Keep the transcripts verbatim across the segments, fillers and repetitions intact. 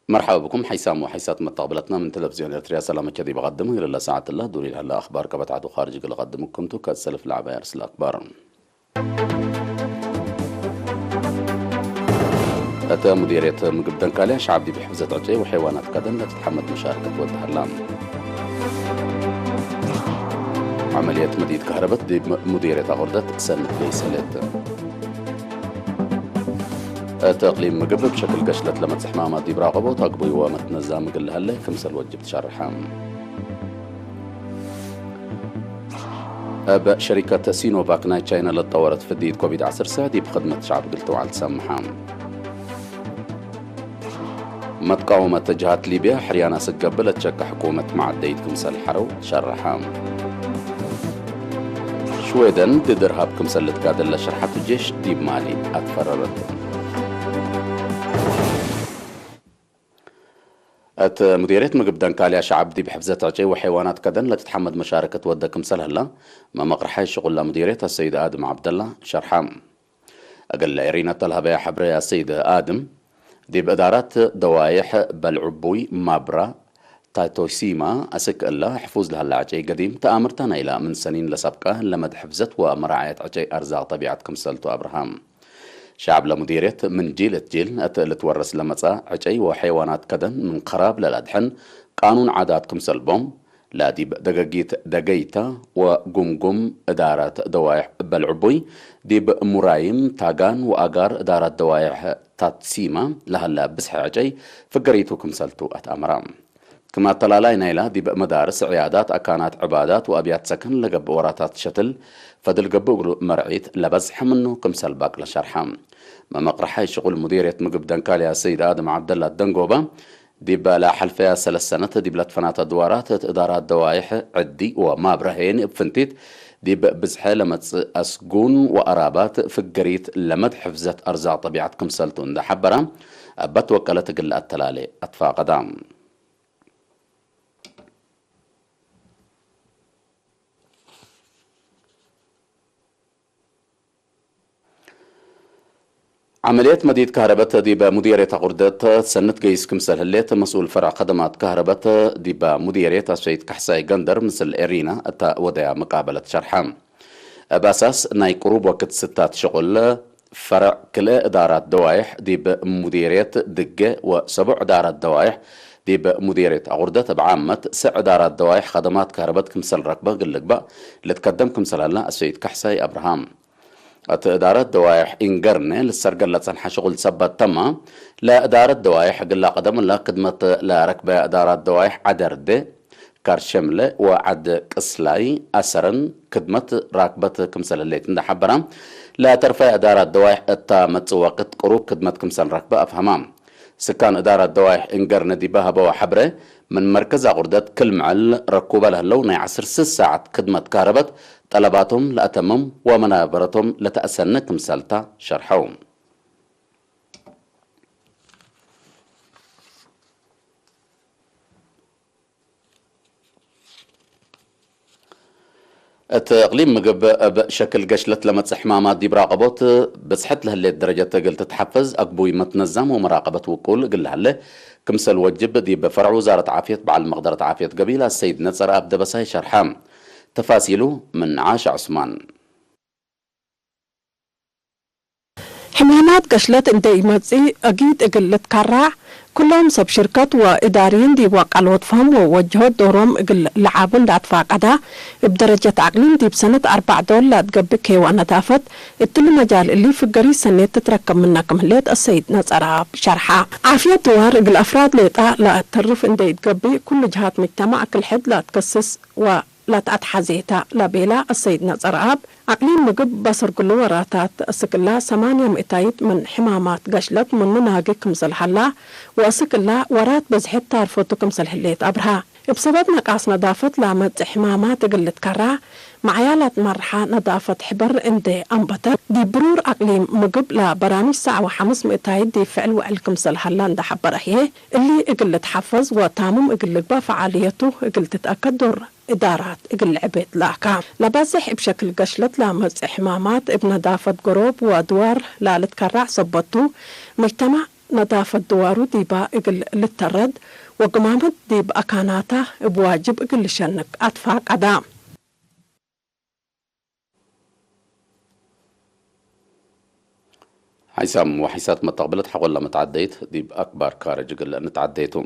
መርሐበ ብኩም ሐይሳም ወሐይሳት መተቅብለትና ምን ተለፍዝዮን ኤርትርያ ሰላመቸ ዲብ አቀድም። እግለ ለሰዓት እለ ዱር ለሀለ አክባር ከበትዓቱ ካርጅ እግል አቀድም ክምቱ። ከእት ሰልፍ ለዐባይ አርስለ አክባር። እተ ሙዴርየት ምግብ ደንካልያ ሸዐብ ዲብ ሕፍዘት ዕጨይ ወሐይዋናት ከደን ለትትሐመድ መሻርከት ወድሀላ። ዐመልየት መድኢት ከህረበት ዲብ ሙዴርየት አቁርደት ሰንት ገይስ ህሌት። እት እቅሊም ምግብ እብ ሸክል ገሽለት ለመጽእ ሕማማት ዲብ ራቀቦት አግቡይ ወመትነዛም እግል ለሀለ ክምሰል ወጅብ ትሸርሐ። እብ ሸሪከት ሲኖቫክ ናይ ቻይና ለትጠወረት ፍድይት ኮቪድ ዐስር ሰዕ ዲብ ክድመት ሸዐብ እግል ትውዓል ትሰምሐ። መትቃወመት ጀሃት ሊብያ ሕርያን አስክ ገብእ ለትሸከ ሕኩመት መዓደይት ክምሰል ሐረው ሸርሐ። ሽዌደን ድድ እርሃብ ክምሰል ልትጋደል ለሸርሐቱ ጄሽ ዲብ ማሊ አትፈረረት። እት ሙዴርየት ምግብ ደንካልያ ሸዐብ ዲብ ሕፍዘት ዕጨይ ወሐይዋናት ከደን ለትትሐመድ መሻረከት ወደ ክምሰል ሀላ፣ መመቅርሐይ ሽቁል ለሙዴርየት አሰይድ አድም ዐብደላ ሸርሐ። እግል ኤሪና ተልሀበያ ሐብሬ አሰይድ አድም፣ ዲብ እዳራት ደዋይሕ በልዕቡይ፣ ማብራ፣ ታቶሲማ፣ አስክ እለ ሕፉዝ ለሀላ ዕጨይ ገዲም ተአምርተ ናይላ ምን ሰኒን ለሰብቀ ለመድ ሕፍዘት ወመራዐየት ዕጨይ አርዛቅ ጠቢዐት ክምሰልቱ አብርሃም። ሸዐብ ለሙዲርየት ምን ጂል እት ጂል እት ልትወረስ ለመጽአ ዕጨይ ወሐይዋናት ከደን ምን ከራብ ለለአድሕን ቃኑን ዓዳት ክምሰል ቦም፣ ለዲብ ደገጊት ደገይታ ወጉምጉም እዳረት ደዋይሕ በልዕቡይ፣ ዲብ ሙራይም፣ ታጋን ወአጋር እዳረት ደዋይሕ ታትሲማ ለሀለ ብዝሐ ዕጨይ ፍገሪቱ ክምሰልቱ አትአመራ። ክም አተላላይ ናይላ ዲብ መዳርስ፣ ዕያዳት፣ አካናት ዕባዳት ወአብያት ሰከን ለገብእ ወራታት ሸትል ፈድል ገብእ እግሉ መርዒት ለበዝሐ ምኑ ክምሰል ባቅለ ሸርሐ። መመቅርሐይ ሽቁል ሙዲርየት ምግብ ደንካልያ ሰይድ አድም ዐብደላ ደንጎበ፣ ዲብ ለሐልፈያ ሰለስ ሰነት ዲብ ለትፈናተ ድዋራት እት እዳራት ደዋይሕ ዕዲ ወማብረሄን እብ ፍንቲት ዲብ ብዝሐ ለመጽእ አስጉን ወአራባት ፍገሪት ለመድ ሕፍዘት አርዛቅ ጠቢዐት ክምሰልቱ እንደ ሐበረ፣ እበ ትወቀለት እግል ለአተላሌ አትፋቀዳ። ዐመልየት መዲት ከህረበት ዲብ ሙዲርየት አቁርደት ሰንት ገይስ ክምሰል ህሌት፣ መስኡል ፈርዕ ከደማት ከህረበት ዲብ ሙዲርየት አሰይድ ካሕሳይ ገንደር ምስል ኤሪና እተ ወደያ መቃበለት ሸርሐ። እብ አሳስ ናይ ቅሩብ ወክድ ስታት ሽቁል ፈርዕ ክልኤ እዳራት ደዋይሕ ዲብ ሙዲርየት ድገ ወሰቡዕ እዳራት ደዋይሕ ዲብ ሙዲርየት አቁርደት እብ ዓመት ሰዕ እዳራት ደዋይሕ ከደማት ከህረበት ክምሰል ረክበ እግል ልግበእ ልትከደም ክምሰል ሀላ አሰይድ ካሕሳይ አብርሃም። እት እዳረት ደዋይሕ ኢንገርነ ልሰርገል ለጸንሐ ሽቁል ሰበት ተማ፣ ለእዳረት ደዋይሕ እግል ለቀደም እለ ክድመት ለረክበ እዳራት ደዋይሕ ዐደርዴ፣ ካርሸምለ ወዐድ ቅስላይ አሰረን ክድመት ራክበት ክምሰል ህሌት እንደ ሐበረ፣ ለተርፈ እዳራት ደዋይሕ እተ መጽእ ወቅት ቅሩብ ክድመት ክምሰል ረክበ አፍሀማ። ስካን እዳራት ደዋይሕ እንገርነ ዲበ ሀበወ ሐብረ፣ ምን መርከዝ አቁርደት ክል ምዕል ረኩበ ለህለው ናይ ዐስር ስስ ሳዐት ክድመት ካህረበት ጠለባቶም ለአተምም ወመናበረቶም ለተአሰነ ክምሰልታ ሸርሐው። እት እቅሊም ምግብ እብ ሸክል ገሽለት ለመጽእ ሕማማት ዲብ ራቀቦት ብጽሐት ለህሌት ደረጀት እግል ትትሐፈዝ አግቡይ መትነዛም ወመራቀበት ውቁል እግል ለሀለ ክምሰል ወጅብ ዲብ ፈርዕ ውዛረት ዓፍየት በዐል መቅደረት ዓፍየት ገቢላ ሰይድ ነጸረአብ ደበሳይ ሸርሐ። ተፋሲሉ ምን ዓሻ ዑስማን። ሕማማት ገሽለት እንዴ ኢመጽእ፣ አጊድ እግል ልትከራዕ፣ ኩሎም ሰብ ሽርከት ወእዳርይን ዲብ ወቃሎት ፈህም ወወጅሆት ዶሮም እግል ለዓቡ እንዴ አትፋቀዳ፣ እብ ደረጀት አቅሊም ዲብ ሰነት አርበዕ ዶል ለአትገብእ ኬዋ ነዳፈት፣ እትሊ መጃል እሊ ፍገሪት ሰኔት ትትረከብ ምነ ክም ህሌት አሰይድ ነጸራብ ሸርሐ። ዓፍየት ድዋር እግል አፍራድ ሌጣ ለአተርፍ እንዴ ኢትገብእ፣ ኩሉ ጀሃት ምጅተማዕ ክል ሕድ ለአትከስስ ወ ለተአትሐዜ ተ ለቤላ አሰይድ ነጸረአብ፣ አቅሊም ምግብ በሰርግሉ ወራታት አስክ እለ ሰማንየ ምእታይት ምን ሕማማት ገሽለት ምኑ ናጊ ክምሰል ሀላ ወአስክ እለ ወራት በዝሐት ታርፎቱ ክምሰል ህሌት አብርሃ። እብ ሰበት ነቃስ ነዳፈት ለመጽእ ሕማማት እግል ልትከራ፣ መዕያላት መርሓ ነዳፈት ሕበር እንዴ አንበተት፣ ዲብ ብሩር አቅሊም ምግብ ለበራምጅ ሰዕ ወሐምስ ምእታይት ዲብ ፍዕል ውዕል ክምሰል ሀላ እንዴ ሐበረ ህዬ፣ እሊ እግል ልትሐፈዝ ወታምም እግል ልግበእ ፈዓልየቱ እግል ትትአከድ ዶር እዳራት እግል ልዕቤት ለአካ። ለባዝሕ እብ ሸክል ገሽለት ለመጽእ ሕማማት እብ ነዳፈት ገሮብ ወድዋር ለልትከራዕ ሰበት ቱ፣ መጅተማዕ ነዳፈት ድዋሩ ዲባ እግል ልተረድ ወግማመት ዲብ አካናታ እብ ዋጅብ እግል ልሸንክ አትፋቀዳ። ሓይሳም ወሓይሳት መተቅብለት ሐቆለ መትዓደይት ዲብ አክባር ካርጅ እግል ንትዓደይ ቱ።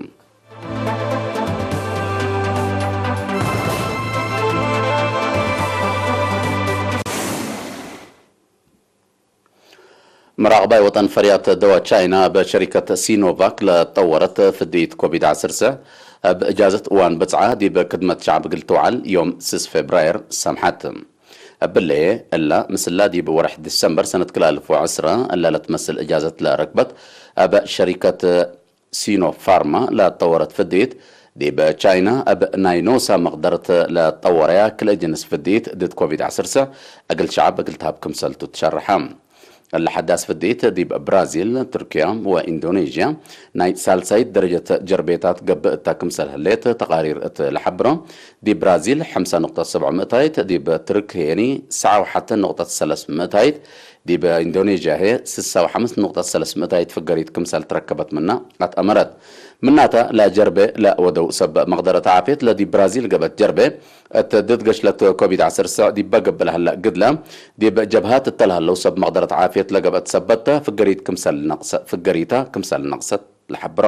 መራቅባይ ወጠን ፈርያት ደዋ ቻይና እብ ሸሪከት ሲኖቫክ ለጠወረት ፍድይት ኮቪድ ዐስር እብ እጃዘት እዋን ብጽዓ ዲብ ክድመት ሸዕብ እግል ትውዓል ዮም ስስ ፌብራየር ሰምሐት። እብለ እላ ምስላ ዲብ ወርሕ ዲሰምበር ሰነት ክልኤ አልፍ ወዐስረ እለ ለትመስል እጃዘት ለረክበት እብ ሸሪከት ሲኖፋርማ ለጠወረት ፍድይት፣ ዲብ ቻይና እብ ናይ ኖሳ መቅደረት ለጠወረያ ክልኤ ጅንስ ፍድይት ድድ ኮቪድ ዐስር እግል ሸዐብ እግል ተሀብ ክምሰልቱ ትሸርሐ። እለ ሐዳስ ፍድይት ዲብ ብራዚል፣ ቱርክያ ወኢንዶኔዥያ ናይ ሳልሳይት ደረጀት ጀርቤታት ገብእ እተ ክምሰል ህሌት ተቃሪር እት ለሐብሮ፣ ዲብ ብራዚል ሐምሳ ንቅጠት ሰብዑ ምእታይት፣ ዲብ ቱርክ ሄኒ ሰዓ ወሐተ ንቅጠት ሰለስ ምእታይት፣ ዲብ ኢንዶኔዥያ ህዬ ስሳ ወሐምስ ንቅጠት ሰለስ ምእታይት ፍገሪት ክምሰል ትረከበት ምና አትአመረት። ምናተ፣ ለጀርቤ ለወደው ሰብ መቅደረት ዓፍየት ለዲብ ብራዚል ገብአት ጀርቤ፣ እት ድድ ገሽለት ኮቪድ ዐስር ዲበ ገብእ ለሀለ ግድለ፣ ዲብ ጀብሃት እተ ለሀለው ሰብ መቅደረት ዓፍየት ለገብአት ሰበት ተ፣ ፍገሪት ክምሰል ነቅሰ-፣ ፍገሪተ ክምሰል ነቅሰት። ለሐብሮ።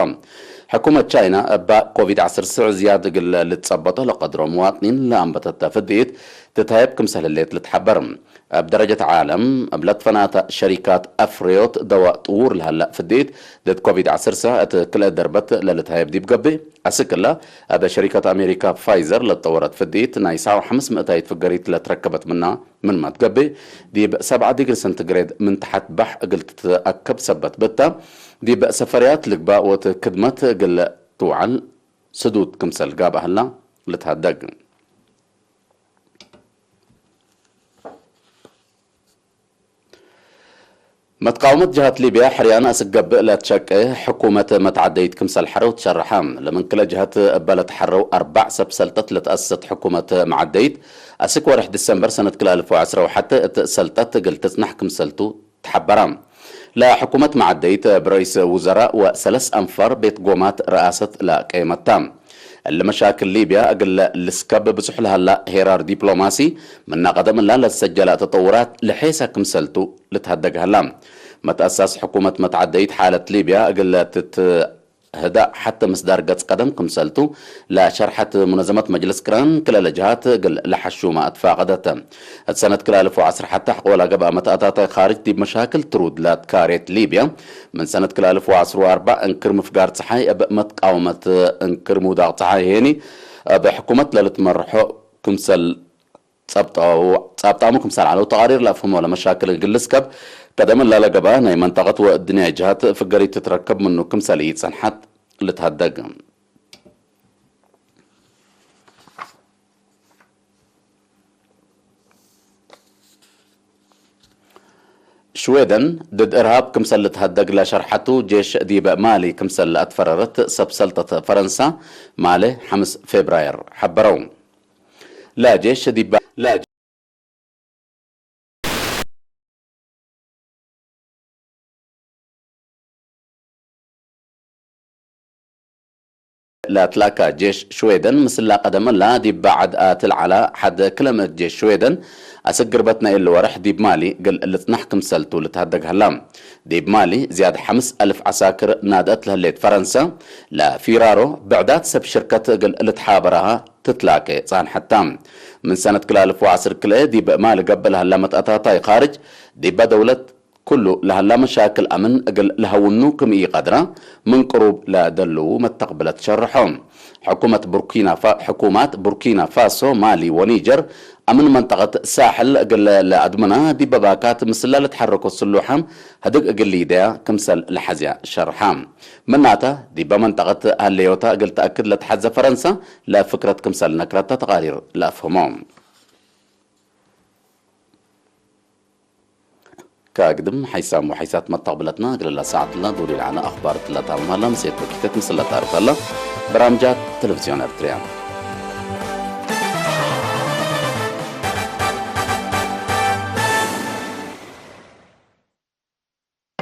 ሕኩመት ቻይና እበ ኮቪድ ዐስር ዝያድ እግል ልትጸበጦ ለቀድሮ ምዋጥኒን ለአንበተተ ፍድኢት ትትሀየብ ክምሰል ህሌት ልትሐበር። እብ ደረጀት ዓለም እብ ለትፈናተ ሸሪካት አፍረዮት ደዋእ ጥዉር ለሀለ ፍድኢት ድድ ኮቪድ ዐስር እት ክልኤ ደርበት ለልትሀየብ ዲብ ገብእ፣ አስክ እለ፣ እብ ሸሪከት አሜሪካ ፋይዘር ለትጠወረት ፍድኢት ናይ ሰዓ ወሐምስ ምእታይት ፍገሪት ለትረከበት ምና፣ ምንመ ትገብእ፣ ዲብ ሰብዐ ዲግሪ ሰንቲግሬድ ምን ተሐት ባሕ እግል ትትአከብ ሰበት ብተ፣ ዲብ ሰፈርያት ልግባእ ወእት ክድመት እግል ትውዓል ስዱድ ክምሰል ጋብእ ሀላ ልትሀደግ። መትቃውመት ጀሀት ሊብያ ሕርያን አስክ ገብእ ለትሸቄ ሕኩመት መትዓደይት ክምሰል ሐረው ትሸረሐ። ለምን ክለ ጀሀት እበ ለተሐረው አርበዕ ሰብ ሰልጠት ለትአሰሰት ሕኩመት መዓደይት፣ አስክ ወርሕ ዲሰምበር ሰነት ክልኤ አልፍ ወዐስረ ወሐተ እት ሰልጠት እግል ትጽናሕ ክምሰልቱ ተሐበረ። ለሕኩመት መዓደይት እብ ረኢስ ውዘራእ ወሰለስ አንፋር ቤት ጎማት ረአሰት ለቀየመት ተ። እሊ መሻክል ሊብያ እግል ልስከብ ብጹሕ ለሀላ ሄራር ዲፕሎማሲ፣ ምነ ቀደም እላ ለትሰጀለ ተጠውራት ለሔሰ ክምሰልቱ ልትሀደግ ሀላ። መትአሳስ ሕኩመት መትዓደይት ሓለት ሊብያ እግል ትትህዳእ ሐተ ምስዳር ገጽ ቀደም ክምሰልቱ ለሸርሐት ሙነዘመት መጅልስ ቅራን፣ ክለ ለጀሃት እግል ለሐሹመ አትፋቀደት። እት ሰነት ክልኤ አልፍ ወዐስር ሐተ ሐቆላ ገብአ መትአታታይ ካርጅ ዲብ መሻክል ትሩድ ለትካሬት ሊብያ፣ ምን ሰነት ክልኤ አልፍ ወዐስር ወአርበዕ እንክር ምፍጋር ጸሓይ እብ መትቃውመት እንክር ምውዳቅ ጸሓይ ሄኒ፣ እብ ሕኩመት ለልትመርሖ ክምሰል ጸብጣው-፣ ጸብጣሙ ክምሰል ዐለው ተቃሪር ለአፍህሞ ለመሻክል እግል ልስከብ፣ ቀደም እላ ለገብአ ናይ መንጠቀት ወእድንያይ ጀሃት ፍገሪት ትትረከብ ምኑ ክምሰል ኢጸንሐት ልትሀደግ። ሽዌደን ድድ እርሃብ ክምሰል ልትሀደግ ለሸርሐቱ ጄሽ ዲበ ማሊ ክምሰል ለአትፈረረት ሰብ ሰልጠት ፈረንሳ ማሌ ሐምስ ፌብራየር ሐበረው። ለጄሽ ዲበ ለትላካ ጄሽ ሽዌደን ምስላ ቀደም እላ ዲብ በዐድ አትል ዐላ ሐድ ክለ ምእት ጄሽ ሽዌደን አስክ ግርበት ናይ እሊ ወርሕ ዲብ ማሊ እግል ልጽናሕ ክምሰልቱ ልትሀደግ ሀላ። ዲብ ማሊ ዝያድ ሐምስ አልፍ ዐሳክር ናድአት ለህሌት ፈረንሰ፣ ለፊራሮ ብዕዳት ሰብ ሽርከት እግል ልትሓበረሃ ትትላኬ ጻንሐታ። ምን ሰነት ክልኤ አልፍ ወዐስር ክልኤ ዲብ ማሊ ገብእ ለሀላ መትአታታይ ካርጅ፣ ዲበ ደውለት ኩሉ ለሀላ መሻክል አምን እግል ለሀውኑ ክም ኢቀድረ፣ ምን ቅሩብ ለደልዉ መተቅብለት ሸርሖ። ሕኩመት ቡርኪና ፋ-፣ ሕኩማት ቡርኪና ፋሶ፣ ማሊ ወኒጀር፣ አምን መንጠቀት ሳሕል እግል ለአድምና ዲበ ባካት ምስላ ለትሐረኮ ስሉሐ ህድግ እግል ሊደያ ክምሰል ለሐዝያ ሸርሐ። ምናተ፣ ዲበ መንጠቀት ሀለዮታ እግል ተአክድ ለትሐዘ ፈረንሳ ለፍክረት ክምሰል ነክረተ ተቃሪር ለአፍህሞ። ከአግድም ሐይሳም ወሐይሳት መተቅብለትና እግል ለሰዓትለ ዶል ኢለዐለ አኽባር እትለ ታምም ሀላ፣ ምሴት ወኪተት ምስለ ተአርፈለ በራምጃት ቴሌቪዝዮን ኤርትርያ።